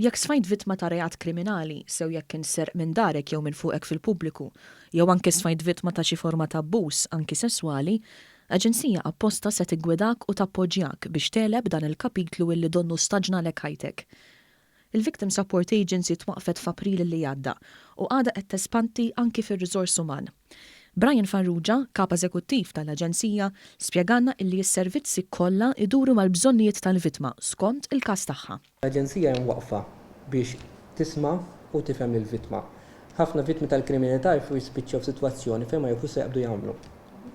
Jekk sfajt vittma ta' reat kriminali, sew jekk kien serq minn darek jew minn fuqek fil-pubbliku, jew anki sfajt vittma ta' xi forma ta' abbuż, anki sesswali, aġenzija apposta se tiggwidak u tappoġġjak biex tegħleb dan il-kapitlu illi donnu staġnalek ħajtek. Il-Victim Support Agency twaqqfet f'April li għadda u għadha qed tespandi anki fir-riżors uman. Brian Farrugia, Kap Eżekuttiv tal-Aġenzija, spjegalna illi s-servizzi kollha jduru mal-bżonnijiet tal-vittma skont il-każ tagħha. L-Aġenzija hi mwaqqfa biex tisma' u tifhem lill-vittma. Ħafna vittmi tal-kriminalità jfu jispiċċaw f'sitwazzjoni fejn ma jafux se jaqbdu jagħmlu.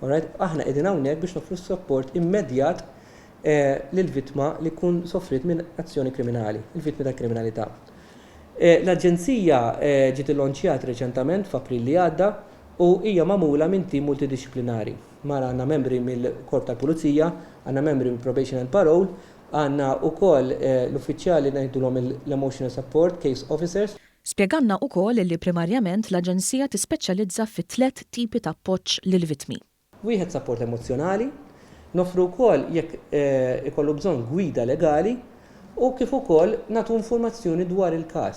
Alright? Aħna qegħdin hawnhekk biex noffru s-sapport immedjat lill-vittma li tkun sofriet minn azzjoni kriminali, il-vittmi tal-kriminalità. L-Aġenzija ġiet illonċjat reċentament f'April li għadda u hija magħmula minn tim multidixxiplinari. Mara għandna membri mill-Korp tal-Pulizija, għandna membri mill-Probation and Parole, Għandna wkoll l-uffiċjali ngħidulhom l-Emotional Support Case Officers. Spjegalna ukoll li primarjament l-Aġenzija tispeċjalizza fi tlett tipi ta' appoġġ lill-vittmi. Wieħed sapport emozzjonali, noffru wkoll jekk ikollu bżonn gwida legali u kif ukoll nagħtu informazzjoni dwar il-każ.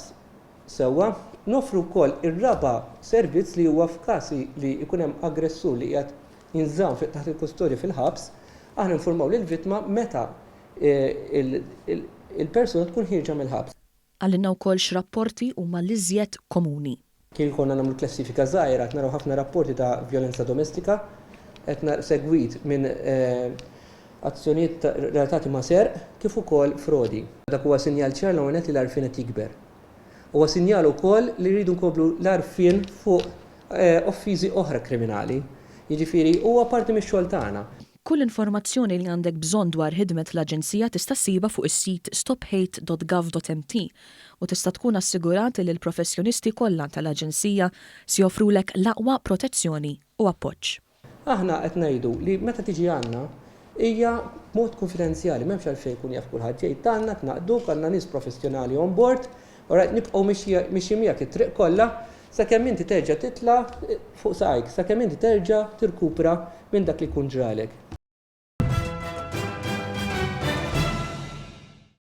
Sewwa, noffru wkoll ir-raba' servizz li huwa f'każ li jkun hemm aggressur li qiegħed jinżamm taħt il-kustodja fil-ħabs, aħna ninfurmaw lill-vittma meta il-persuna tkun ħierġa mill-ħabs. Qalilna wkoll x'rapporti huma l-iżjed komuni. Kieku konna nagħmlu klassifika żgħira qed naraw ħafna rapporti ta' vjolenza domestika, qed segwit minn azzjonijiet relatati ma' serq kif ukoll frodi. Dak huwa sinjal ċar l-ewwel nett li l-għarfien qed jikber. Huwa sinjal ukoll li rridu nkomplu l-għarfien fuq offiżi oħra kriminali. Jiġifieri huwa parti mix-xogħol tagħna. Kull informazzjoni li għandek bżonn dwar ħidmet l-Aġenzija tista' ssibha fuq is-sit stophate.gov.mt u tista' tkun assigurat li l-professjonisti kollha tal-Aġenzija se joffrulek l-aqwa protezzjoni u appoġġ. Aħna qed ngħidu li meta tiġi għandna hija b'mod kunfidenzjali, m'hemmx għalfejn ikun jaf kulħadd. Ġejt għandna, tnaqduk, għandna nies professjonali on board, alright, nibqgħu mixjin miegħek it-triq kollha sakemm inti terġa' titla' fuq saqajk, sakemm inti terġa' tirkupra minn dak li jkun ġralek.